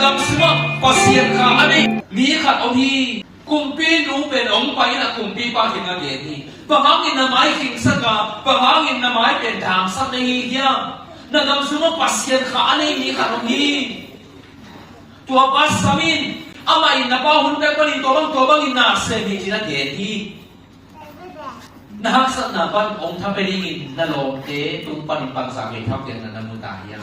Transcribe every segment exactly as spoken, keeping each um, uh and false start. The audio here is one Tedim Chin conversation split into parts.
Gam sungah Pasian kha a nei mi khat om hi. Kumpi nu pen hong pai in a kumpipa kiang a gen hi. Bang hangin na mai khingsak a, bang hangin na mai pen dangsak na hi hiam? Na gam sungah Pasian kha a nei mi khat om hi. Tua pa sam in, amah in na pa hun pek panin tua bang tua bangin na sem hi ci-in a gen hi. Na haksatna pan hong tha pia dingin na lawmte tung panin bangzah vei tha piakna na mu ta hiam?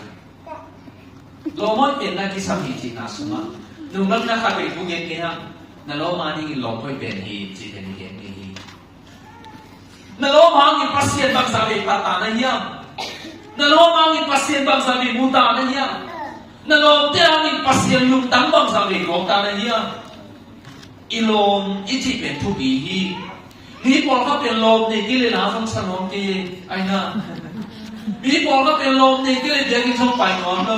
Lawm hoih penna kisam hi cihna sungah nunglam na khat vei thu gen kei hang, na lawm a dingin lawm hoih pen hi cih pen i gen kei hi. Na lawm hangin Pasian bangzah vei phat ta na hiam? Na lawm hangin Pasian bangzah vei mu ta na hiam? Na lawmte hangin Pasian lungtang bangzah vei tuak ta na hiam? I lawm i cih pen thupi hi. Mi pawlkhat pen lawm nei kei leh la zong sa nuam kei e, ai na. Mi pawlkhat pen lawm nei kei leh biakinn zong pai nuam lo.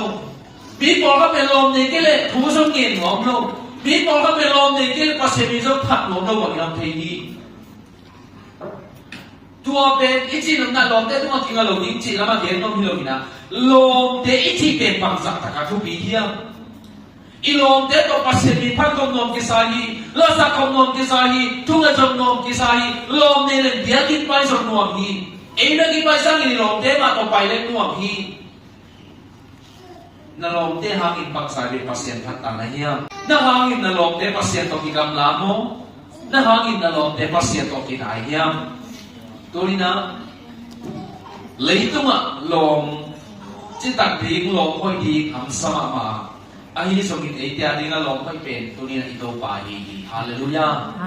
Mi pawlkhat pen lawm nei kei leh thu zong ngen nuam lo. Mi pawlkhat pen lawm nei kei leh Pasian min zong phat nuam lo bang i lam thei hi. Tua pen i cih nopna lawmte tungah kinga lo ding cih lamah gen nuam hi lo in ah, lawmte i cih pen bangzah takah thupi hiam? I lawmte tawh Pasian min phat khop nuam kisa hi, lasak khop nuam kisa hi, thunget zong nuam kisa hi, lawm nei leng biakinn pai zong nuam hi. Ei biakinn pai sangin i lawmte mah tawh pai leng nuam hi. Na lawmte hangin bangzah vei Pasian phat ta na hiam? Na hangin na lawmte Pasian tawh kigamla maw? Na hangin na lawmte Pasian tawh kinai hiam? Tuni-in ah leitungah lawm citak ding, lawm hoih ding hamsa mahmah. Ahi zongin eite a dingah lawm hoih pen tuni-in ah i Topa ahi hi. Halleluiah.